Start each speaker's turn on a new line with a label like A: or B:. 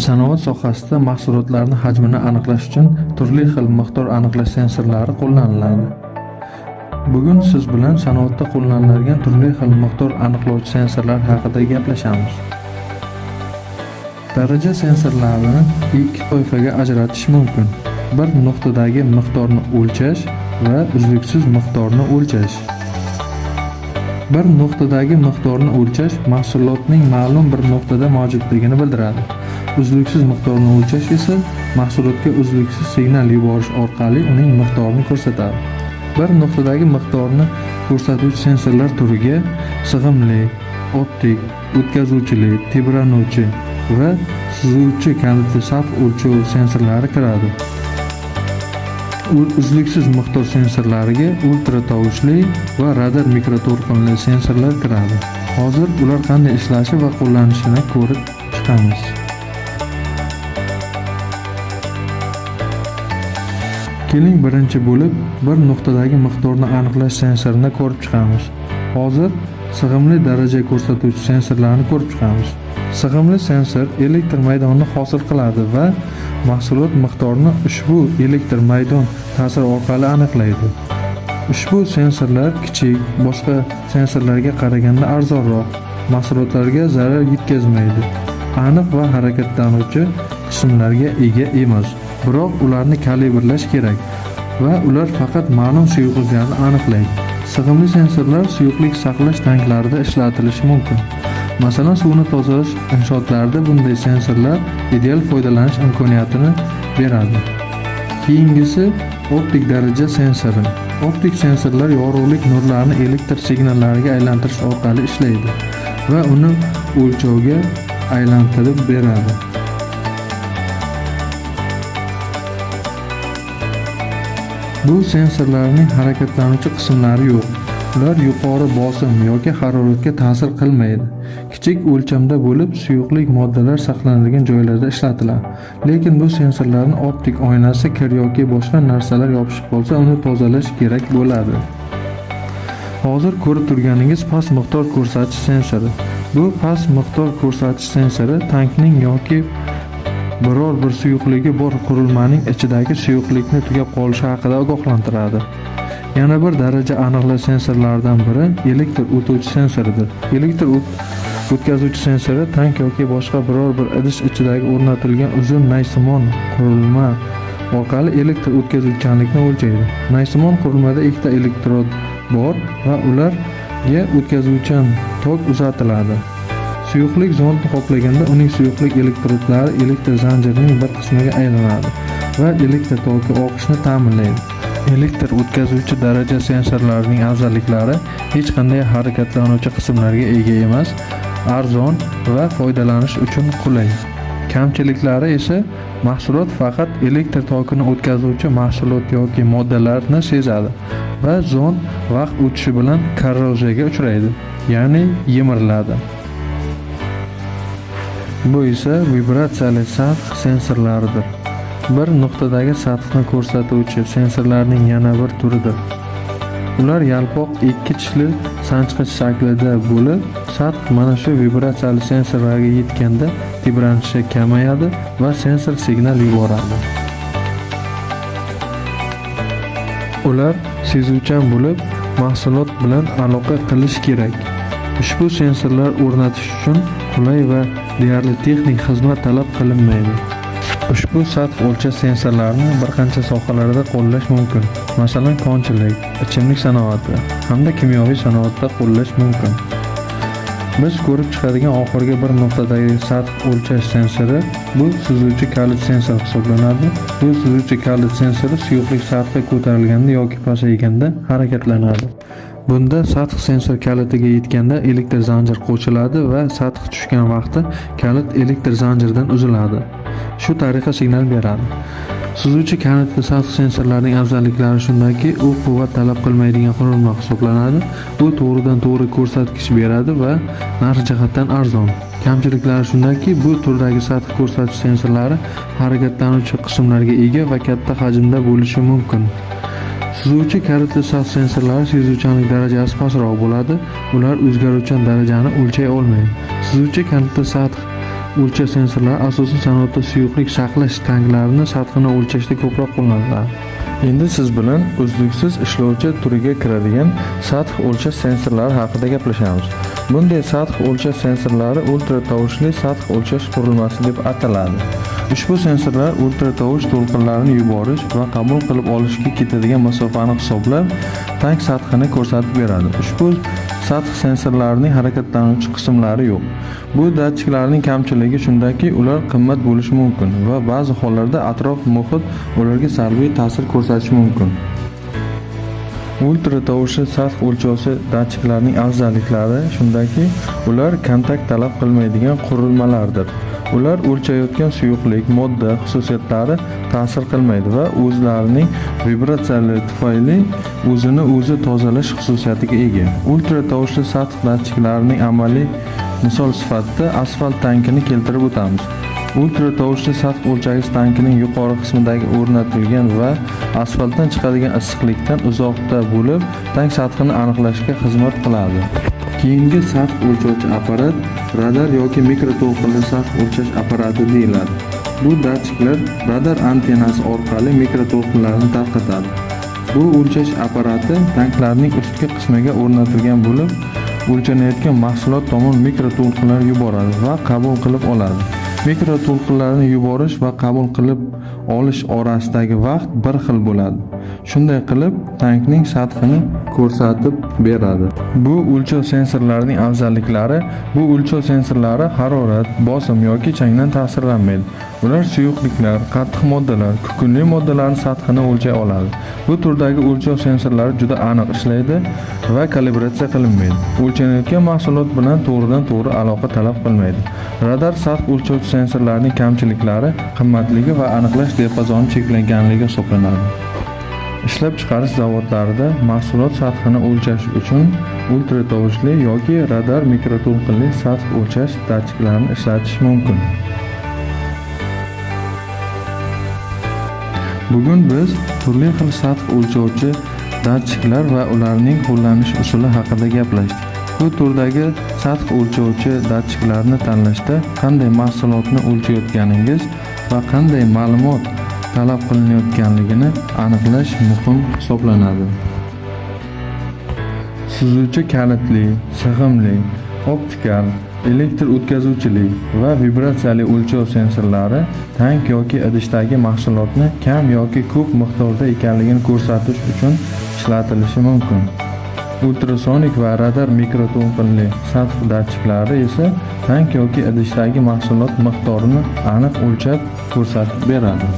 A: Sanoat sohasida mahsulotlarni hajmini aniqlash uchun turli xil miqdor aniqlash sensorlari qo'llaniladi. Bugun siz bilan sanoatda qo'llaniladigan turli xil miqdor aniqlovchi sensorlar haqida gaplashamiz. Daraja sensorlarini ikki toifaga ajratish mumkin. Bir nuqtadagi miqdorni o'lchash va uzluksiz miqdorni o'lchash. Bir nuqtadagi miqdorni o'lchash mahsulotning ma'lum bir nuqtada mavjudligini bildiradi. Uzluksiz miqdorni o'lchash esa mahsulotga uzluksiz signal yuborish orqali uning miqdorini ko'rsatadi. Bir nuqtadagi miqdorni ko'rsatuvchi sensorlar turiga sig'imli, optik, o'tkazuvchilik, tebranuvchi va suzuvchi kalitli sath o'lchov sensorlari kiradi. Uzluksiz miqdor sensorlariga ultra tovushli va radar mikroto'lqinli sensorlar kiradi. Hozir ular qanday ishlashi va qo'llanishini ko'rib chiqamiz. Keling, birinchi bo'lib bir nuqtadagi miqdorni aniqlash sensorini ko'rib chiqamiz. Hozir sig'imli daraja ko'rsatuvchi sensorlarni ko'rib chiqamiz. Sig'imli sensor elektr maydonni hosil qiladi va mahsulot miqdorini ushbu elektr maydon ta'siri orqali aniqlaydi. Ushbu sensorlar kichik, boshqa sensorlarga qaraganda arzonroq, mahsulotlarga zarar yetkazmaydi. Aniq va harakatlanuvchi qismlarga ega emas. Biroq ularni kalibrlash kerak va ular faqat ma'lum suyuqliklarni aniqlaydi. Sig'imli sensorlar suyuqlik saqlash tanklarida ishlatilishi mumkin. Masalan, suvni tozalash inshootlarida bunday sensorlar ideal foydalanish imkoniyatini beradi. Keyingisi optik daraja sensori. Optik sensorlar yorug'lik nurlarini elektr signallariga aylantirish orqali ishlaydi va uni o'lchovga aylantirib beradi. Bu sensorlarning harakatlanuvchi qismlari yo'q. Ular yuqori bosim yoki haroratga ta'sir qilmaydi. Kichik o'lchamda bo'lib, suyuqlik moddalar saqlanadigan joylarda ishlatiladi. Lekin bu sensorlarning optik oynasi kir yoki boshqa narsalar yopishib qolsa, uni tozalash kerak bo'ladi. Hozir ko'rib turganingiz past miqdor ko'rsatish sensori. Bu past miqdor ko'rsatish sensori tankning yoki biror bir suyuqligi bor qurilmaning ichidagi suyuqlikni tugab qolishi haqida ogohlantiradi. Yana bir daraja aniqlash sensorlaridan biri elektr o'tuvchi sensoridir. Elektr o'tkazuvchi sensori tank yoki boshqa biror bir idish ichidagi o'rnatilgan uzun naysimon qurilma orqali elektr o'tkazuvchanlikni o'lchaydi. Naysimon qurilmada ikkita elektrod bor va ularga o'tkazuvchan tok uzatiladi. Suyuqlik zondni qoplaganda uning suyuqlik elektrodlari elektr zanjirining bir qismiga aylanadi va elektr toki oqishini ta'minlaydi. Elektr o'tkazuvchi daraja sensorlarining afzalliklari: hech qanday harakatlanuvchi qismlarga ega emas, arzon va foydalanish uchun qulay. Kamchiliklari esa mahsulot faqat elektr tokini o'tkazuvchi mahsulot yoki moddalarni sezadi va zond vaqt o'tishi bilan korroziyaga uchraydi, ya'ni yemiriladi. Bu esa vibratsiyali sath sensorlaridir. Bir nuqtadagi sathni ko'rsatuvchi sensorlarning yana bir turidir. Ular yalpoq ikki tishli sanchqich shaklida bo'lib, sath mana shu vibratsiyali sensorlarga yetganda tebranishi kamayadi va sensor signal yuboradi. Ular sezuvchan bo'lib, mahsulot bilan aloqa qilish kerak. Ushbu sensorlar o'rnatish uchun qulay va deyarli texnik xizmat talab qilinmaydi. Ushbu sath o'lchash sensorlarini bir qancha sohalarda qo'llash mumkin. Masalan, konchilik, ichimlik sanoati hamda kimyoviy sanoatda qo'llash mumkin. Biz ko'rib chiqadigan oxirgi bir nuqtadagi sath o'lchash sensori bu suzuvchi kalit sensor hisoblanadi. Bu suzuvchi kalit sensori suyuqlik sathi ko'tarilganda yoki pasayganda harakatlanadi. Bunda sath sensor kalitiga yetganda elektr zanjir qo'shiladi va sath tushgan vaqtda kalit elektr zanjiridan uziladi. Shu tariqa signal beradi. Suzuvchi kalitli sath sensorlarining afzalliklari shundaki, u quvvat talab qilmaydigan qurilma hisoblanadi. U to'g'ridan to'g'ri ko'rsatkich beradi va narx jihatdan arzon. Kamchiliklari shundaki, bu turdagi sath ko'rsatish sensorlari harakatlanuvchi qismlarga ega va katta hajmda bo'lishi mumkin. Suzuvchi kalitli sath sensorlari sezuvchanlik darajasi pastroq bo'ladi. Ular o'zgaruvchan darajani o'lchay olmaydi. Suzuvchi kalitli sath O'lchash sensorlari asosan sanoatda suyuqlik saqlash tanklarini sathini o'lchashda ko'proq qo'llaniladi. Endi siz bilan uzluksiz ishlovchi turiga kiradigan sath o'lchash sensorlari haqida gaplashamiz. Bunday sath o'lchash sensorlari ultratovushli sath o'lchash qurilmasi deb ataladi. Ushbu sensorlar ultratovush to'lqinlarini yuborish va qabul qilib olishga ketadigan masofani hisoblab, tank sathini ko'rsatib beradi. Ushbu sath sensorlarining harakatlanuvchi qismlari yo'q. Bu datchiklarning kamchiligi shundaki, ular qimmat bo'lishi mumkin va ba'zi hollarda atrof muhit ularga salbiy ta'sir ko'rsatishi mumkin. Ultratovushli sath o'lchovchi datchiklarning afzalliklari shundaki, ular kontakt talab qilmaydigan qurilmalardir. Ular o'lchayotgan suyuqlik, modda xususiyatlari ta'sir qilmaydi va o'zlarining vibratsiyalari tufayli o'zini o'zi tozalash xususiyatiga ega. Ultratovushli sath datchiklarining amaliy misol sifatida asfalt tankini keltirib o'tamiz. Ultratovushli sath o'lchagich tankining yuqori qismidagi o'rnatilgan va asfaltdan chiqadigan issiqlikdan uzoqda bo'lib, tank sathini aniqlashga xizmat qiladi. Keyingi sath o'lchovchi apparat radar yoki mikroto'lqinli sath o'lchash apparati deyiladi. Bu datchiklar radar antennasi orqali mikroto'lqinlarni tarqatadi. Bu o'lchash apparati tanklarning ustki qismiga o'rnatilgan bo'lib, o'lchanayotgan mahsulot tomon mikroto'lqinlar yuboradi va qabul qilib oladi. Mikroto'lqinlarni yuborish va qabul qilib olish orasidagi vaqt bir xil bo'ladi. Shunday qilib, tankning sathini ko'rsatib beradi. Bu o'lchov sensorlarining afzalliklari: bu o'lchov sensorlari harorat, bosim yoki changdan ta'sirlanmaydi. Ular suyuqliklar, qattiq moddalar, kukunli moddalarning sathini o'lchay oladi. Bu turdagi o'lchov sensorlari juda aniq ishlaydi va kalibratsiya qilinmaydi. O'lchanayotgan mahsulot bilan to'g'ridan-to'g'ri aloqa talab qilmaydi. Radar sath o'lchovchi sensorlarining kamchiliklari qimmatligi va aniqlash diapazoni cheklanganligi hisoblanadi. Ishlab chiqarish zavodlarida mahsulot sathini o'lchash uchun ultratovushli yoki radar mikroto'lqinli sath o'lchash datchiklarini ishlatish mumkin. Bugun biz turli xil sath o'lchovchi datchiklar va ularning qo'llanish usuli haqida gaplashdik. Bu turdagi sath o'lchovchi datchiklarni tanlashda qanday mahsulotni o'lchayotganingiz va qanday ma'lumot talab qilinayotganligini aniqlash muhim hisoblanadi. Suzuvchi kalitli, sig'imli, optikal, elektr o'tkazuvchilik va vibratsiyali o'lchov sensorlari tank yoki idishdagi mahsulotni kam yoki ko'p miqdorda ekanligini ko'rsatish uchun ishlatilishi mumkin. Ultrasonik va radar mikroto'lqinli sath datchiklari esa tank yoki idishdagi mahsulot miqdorini aniq o'lchab ko'rsatib beradi.